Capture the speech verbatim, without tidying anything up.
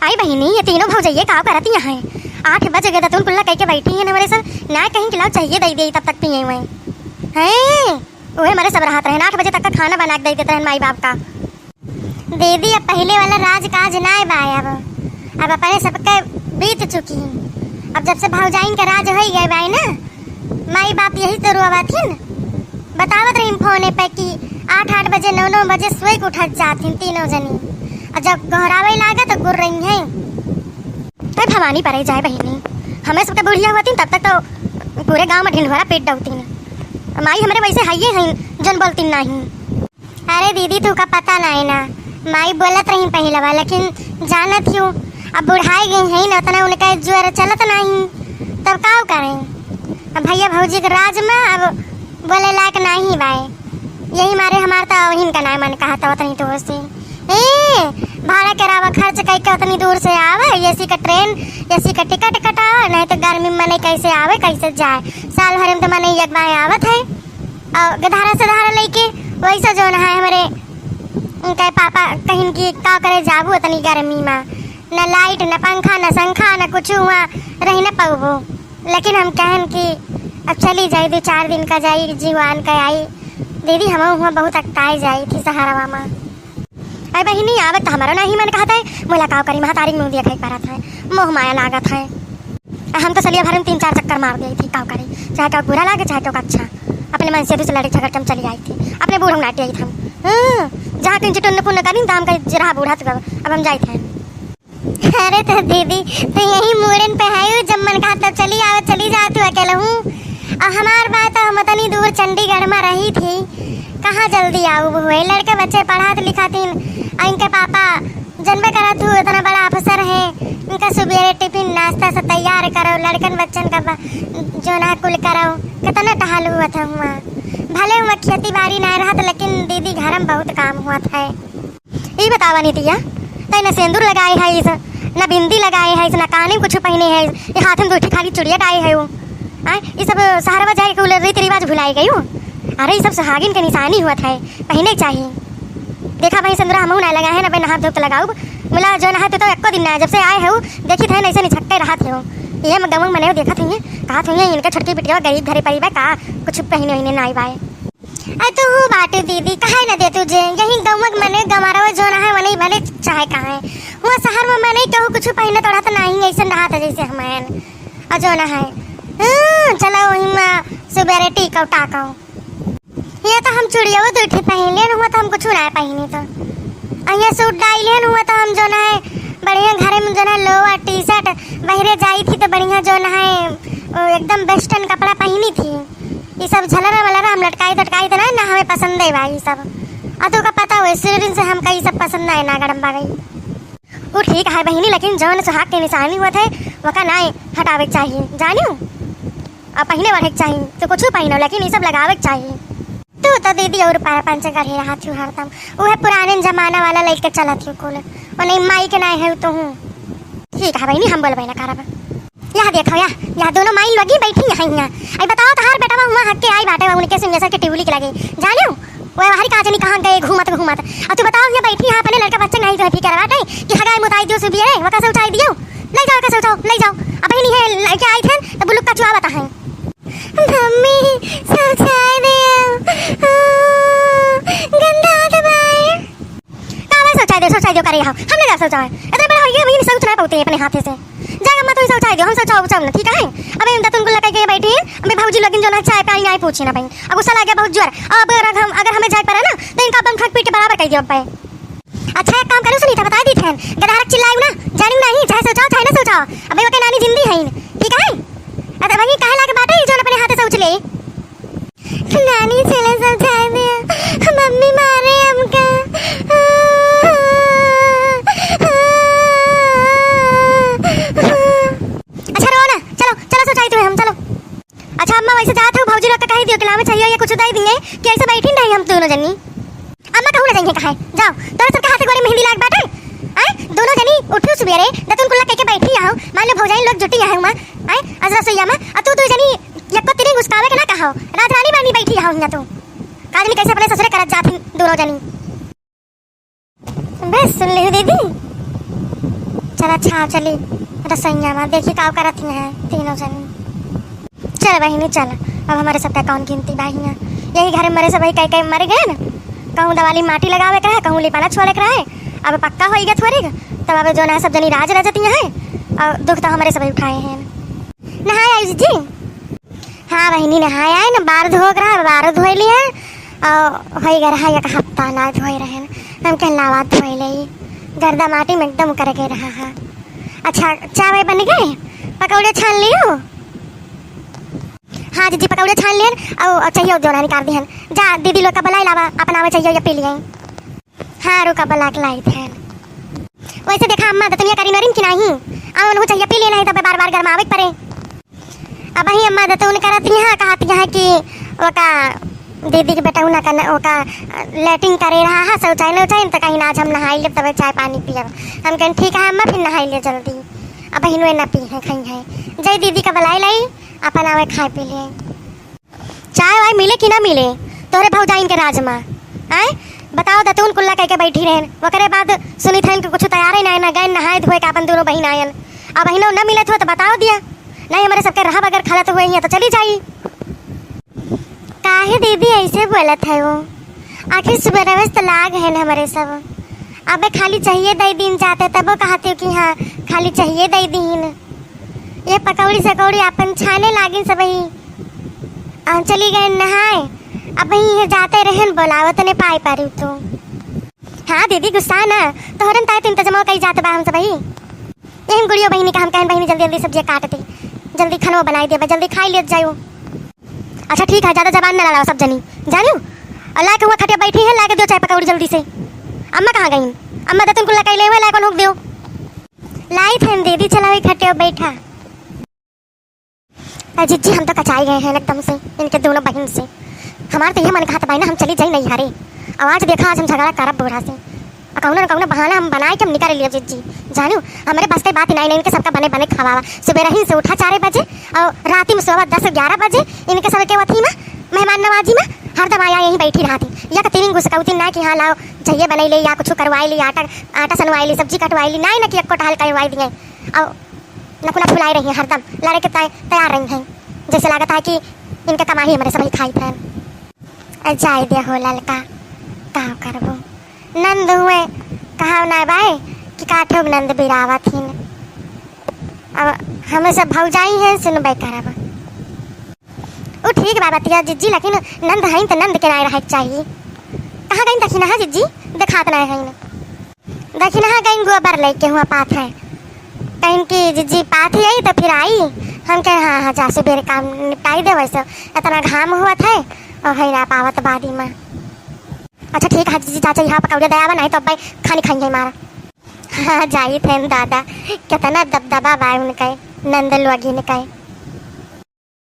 आई बहिनी, ये तीनों भौजइये का करत यहाँ हैं? आठ बज गए, दतुन कुल्ला कइके बैठी हैं हमरे सब, ना कहीं कि लाओ चाहिए दइ दे, तब तक पिए हुए हैं। उहे मारे सब रहत रहे, आठ बजे तक का खाना बना के दइ देत रहन माई बाप का। दीदी, अब पहिले वाला राज काज नाय बा अब। अब अपने सबके बीत चुकी। अब जब से भौजाइन के राज होइ गए बाय ना, माई बाप यही तो रोवत हिन। बतावत रही फोने पे कि आठ आठ बजे, नौ नौ बजे सोए के उठत जात हिन तीनों जनी। और जब गोहरावे लागे तो गुर रही हैं। तब भवानी परे जाए बहिनी, हमें सबके बुढ़िया हुआ तीन, तब तक तो पूरे गांव में ढिंढोरा पीट डौतीन। माई हमरे वैसे हइये हैं, जन बोलतीन नहीं। अरे दीदी, तू का पता नहीं ना, माई बोलत रही पहिलवा, लेकिन जानत हूँ, अब बुढ़ाई गई है ना, उतना उनका जोर चलत नहीं, तब का करें? अब भैया भौजी के राज में अब बोले लायक नहीं बाए, यही मारे हमार तो अवहिन का नाय मन कहत उतनी दूर से। ए, भाड़ा किराया खर्च कइके उतनी दूर से आवे, एसी का ट्रेन, एसी का टिकट कटावे, नहीं तो गर्मी में मने कैसे आवे, कैसे जाए? साल भर में तो मने एक बार आवत है। और गधारा सधारा लइके वैसा जौन है हमरे उनके पापा कहिन कि का करे जाबू उतनी गर्मी में, न लाइट, न पंखा, न संखा, न कुछ हुआ रही न पउबू। लेकिन हम कहन कि अब चली जाई, दो चार दिन का जाई, जीवान का आई। दीदी, हम हुआ बहुत अकताई जाई थी सहारवा में। अरे बहिनी, आवत तो हमारो नाही मन कहत है, मुलाकाव करी, महतारी मुँह देखा ही परत है, मोह माया लागत है। आ हम तो सलिया भर में तीन चार चक्कर मार दिया थी, काव करी, चाहे तो बुरा लागे, चाहे तो अच्छा। अपने मन से दूसरे लड़े झगड़ के हम चली आई थी, अपने बूढ़ नाटी आई थी हम। हम्म, जहाँ कहीं टुन्न पुन्न करी, दाम का जे रहा बूढ़ा तो अब हम जाई थे। अरे तो दीदी, तो यही मूड़न पे है, जब मन कहा तब चली आवे, चली जा तू अकेले हूँ। और हमार बात, हम उतनी दूर चंडीगढ़ में रही थी, कहाँ जल्दी आऊ हुए, लड़के बच्चे पढ़ात लिखातीन, और इनके पापा जनबे करत हूँ, इतना बड़ा अफसर है, इनका सुबेरे टिफिन नाश्ता सब तैयार करो, लड़कन बच्चन का ब-, जो ना कुल करो, कितना टहल हुआ था हुआ। भले हुआ खेती बाड़ी ना रहत, लेकिन दीदी घर में बहुत काम हुआ था। ई बतावा नीतिया, तै न सेंदूर लगाए है इस, न बिंदी लगाए है इस, न काने में कुछ पहने है, ये हाथ में दो ठे खाली चुड़िया डाए है वो। आय, ई सब सहरवा जाए के कुल रीति रिवाज भुलाए गई हो। अरे, ई सब सुहागिन के निशानी हुआ था, पहने के चाहिए। देखा भाई, सेंदूरा हमहू ना लगा है, ना भाई नहाब धोब तो लगाऊ। मुला जो नहाए तो, तो एको दिन ना, जब से आए है वो, देखी थे ना ऐसे निछक्के रहत है वो। ये मैं गमंग मने देखत हुई है, कहत हुई है, इनका छोटकी बिटिया गरीब घरे परी बा का, कुछ पहने वहने ना आई बाए। आ तू हूँ बाटे दीदी, काहे न दे तुझे? यही गौवा के मने गंवारवा जो ना है, वनई भले चाहे कहाँ है। हुआ सहर में मने कहू कुछ पहिनत ओढ़त नाही, ऐसे नहात है जैसे हमायन। आ जो ना है, हम्म, चलो वही में सुबेरे टीकव टाकव। ये तो हम चुड़िया वो दो ठे पहिन लेन, हुआ तो हम कुछ ना पहिनी तो। आ ये सूट डाई लेन, हुआ तो हम जो ना है, बढ़िया घरे में जो ना लोअर टी शर्ट बहरे जाई थी तो बढ़िया जो ना है, ओ, एकदम वेस्टर्न कपड़ा पहिनी थी। ई सब झलरा वलरा हम लटकाई तटकाई त ना, ना हमें पसंद है भाई ई सब। आ तू का पता हो, शुरू दिन से हमका ई सब पसंद ना है, ना गड़म बागई। वो ठीक है बहिनी, लेकिन जौन सुहाग के निशानी हुआ थे, वका ना हटावे के चाहिए, जानियो? आ पहिने बढ़े के चाहिए, तो कुछ पहिनो, लेकिन ई सब लगावे के चाहिए। तू तो दीदी और पारा पंच गढ़े रहा थी हरदम, वह पुराने जमाना वाला लइके चलत थी कुल, और नहीं माई के ना है तो हूँ। ठीक है बहिनी, हम बोलबे ना करब। यह देखो या, यह दोनों माई लगी बैठी यहाँ, यहाँ। आई बताओ, तहार बेटवा हुआ हक के आई बाटे, उनके सिंहेश्वर के टिउली के लगे। जानियो, वो हरी कहा जनी कहाँ गए घूमत घूमत। अब तू बताओ, यहाँ बैठी यहाँ अपने लड़का बच्चे नहीं तो फिकर बाटे कि हगाई मुताई दियो सुबिये, वो कैसे उठाई दियो? ले जाओ, कैसे उठाओ, ले जाओ। अब ही नहीं है, लड़के आई थे, तो बुलुक का चुआ बता है। मम्मी, सब चाय दे। आ, गंदा हाथ बाय। का भाई शौचालय दे, शौचालय दे करे यहाँ। हम ना जाब शौचालय। इतना बड़ा हो गया, वहीं शौच ना पाते अपने हाथे से। जाए अम्मा, तू ही शौचालय दे, हम शौचालय उचालय ना, ठीक है? अबे हम दतुन को लगा के बैठे हैं, अबे भौजी लोगिन जो ना चाय पानी नहीं पूछे ना भाई। अब गुस्सा लग गया बहुत जोर। अब अगर हम, अगर हमें जाए पड़ा ना, तो इनका अब हम खक पीट के बराबर कर दियो अब भाई। अच्छा, एक काम करो सुनीता, बता दी थैन, गधारक चिल्लायू ना, जानियो नहीं, चाहे शौचाओ, चाहे ना शौचाओ। अबे वो के नानी जिंदी है, ठीक है? अरे वही कहे लाग बाटे, जो अपने हाथे शौच ले। नानी, चलो शौचालय दे, मम्मी मारे हमका। अच्छा रो ना, चलो, चलो शौचालय तुम्हें हम, चलो। अच्छा अम्मा, वैसे जात हो, भौजी लोग का कही दियो कि लावे चाहिए या कुछ दे दिए कि ऐसे बैठी नहीं हम दोनों जनी। अम्मा कहूँ ना जाइए कहे, जाओ, तोरे सबके हाथे गोड़े मेहंदी लाग बाटे। आय, दोनों जनी उठू सुबेरे, दतुन कुल्ला कह के बैठी आओ, मान लो भौजाई लोग जुटी यहाँ हुआ, आय, अजरा सोइया में, आ तू दो जनी यक्को तिरी गुस्कावे के ना कहो, राजरानी बानी बैठी यहाँ हुआ तू। का जनी कैसे अपने ससुरे करत जात ही दोनों जनी। बस सुन लिहू दीदी, चल अच्छा, चली रसोइया मा, देखी का करत ही हैं तीनों जनी। चल बहिनी चल, अब हमरे सबका कौन गिनती बा हियाँ। यही घर में मरे सब कई कई मर गए न, कहूँ दवाली माटी लगावे के रहे, कहूँ लिपाना छोड़े के रहे। अब पक्का होई गया थोड़ी, तब अब जो ना सब जनी राज रजती हैं और दुख तो हमरे सब उठाए हैं। नहाए आई जीजी? हाँ बहिनी, नहाए आए न, बार धो के रहा, बार धोए लिए और होई गए रहा एक हफ्ता ना धोए रहे न। हम कह लावा धोए ले, गर्दा माटी में एकदम करके रहा है। अच्छा, चावल बन गए, पकौड़े छान लियो। हाँ जीजी, पकौड़े छान लेन और, और चाहिए जो ना निकाल दिहन। जा दीदी लोग का बुलाई लावा, अपन आवे चाहिए या पी लिए। हाँ रुका, बुला के लाई थे। वैसे देखा अम्मा दतुनिया करी नरिन की नाही, और उनको चाहिए पी लेना है, तब बार बार गरमावे के पड़े। अब वही अम्मा दतुन करत यहाँ कहत यहाँ कि ओका दीदी के बेटा उना का न-, ओका लेटरिन करे रहा है, शौचालय उचालय, तो कहीं ना आज हम नहाई लेब तब चाय पानी पियब। हम कहें ठीक है अम्मा, फिर नहाई ले जल्दी। अब बहिन वे ना पी है, खाई है, जय दीदी का बुलाई लाई, अपन आवे खाए पी ले। चाय वाय मिले कि ना मिले तोहरे भौजाइन के राज मा? आय, बताओ, दतून कुल्ला कह के बैठी रहन, ओकरे बाद सुनित हन कि कुछ तैयार ही ना, ना गए नहाए धोए के अपन दोनों बहिन आयन। अब बहिनो न मिलत हो तो बताओ दिया, नहीं हमरे सबके रहा बगैर खलत हुए ही तो चली जाई। काहे दीदी ऐसे बोलत है वो? आखिर सुबह रवेश तो लाग है न हमरे सब। अबे खाली चाहिए दई दिन जाते तबो कहते हो कि हाँ, खाली चाहिए दई दिन। ये पकौड़ी सकौड़ी आपन छाने लागिन सबही। आ, चली गए नहाए। अब वहीं ये जाते रहन, बोलावत ने पाए पारी तू। हाँ दीदी, गुस्सा ना, तोहरन ताए तो इंतजाम कई जात बा हम सबही। यही गुड़ियो बहिनी का हम कहन, बहिनी जल्दी जल्दी सब्जियाँ काट दे, जल्दी खानो बनाई दे, जल्दी खाई लेत जायो। अच्छा ठीक है, ज्यादा जबान ना लड़ाओ सब जनी, जानियो। और लाके हुआ खटिया बैठी है, लाके दियो चाय पकौड़ी जल्दी से। अम्मा कहाँ गई? अम्मा दतुन कुल्ला कैले हुए, लाके नोक दियो। लाई थे दीदी, चला वही खटिया बैठा। अरे जिज्जी, हम तो कचाई गए हैं एकदम से इनके दोनों बहिन से। हमार तो यह मन कहत बाई ना, हम चली जाई नैहरे। अब आज देखा, आज हम झगड़ा करब बूढ़ा से। और कौनो न कौनो बहाना हम बनाए के हम निकाल लियो जिज्जी। जानू, हमरे बस के बात नहीं, नहीं इनके सबका बने बने खवावा। सुबह रही से उठा चार बजे और रात में सोवा दस ग्यारह बजे। इनके सबके वथी में, मेहमान नवाजी में हरदम आया यहीं बैठी रहती। या तो तीन गुस्सा उतिन ना कि हाँ लाओ, जइये बनाई ले या कुछ करवाई ली, आटा, आटा सनवाई ली, सब्जी कटवाई ली, ना ना कि एक्को टहल करवाई दिए। और नकुना फुलाई रही हैं हरदम, लड़े के तै-, तैयार रही हैं। जैसे लागत है कि इनका कमाई हमरे सबही खाई थे। अ, जाए दे हो ललका, का करबो? नंद हुए, कहा ना बाए कि काठो नंद बिरावत हिन। अब हमें सब भौजाई हैं, सुनबे करब। उ ठीक बा बतिया जिज्जी, लेकिन नंद हईन त नंद के नाय रहे के चाही। कहाँ गईन दखिनहा जिज्जी? देखात नाय हईन। दखिनहा गईन गोबर लेके हुआ पात है। कहिन कि जिज्जी पात ही आई तो फिर आई। हम कहे हाँ, हाँ, जा सुबेरे काम निपटाई दे, वैसे इतना घाम हुआ था और है ना पावत बादी में। अच्छा ठीक है जिज्जी, जा, जा, यहाँ पकौड़े दयावा नहीं तो अब खानी खाई है मारा। हाँ, जाई थे दादा, कितना दबदबा बा उनके, नंद लोगिन के।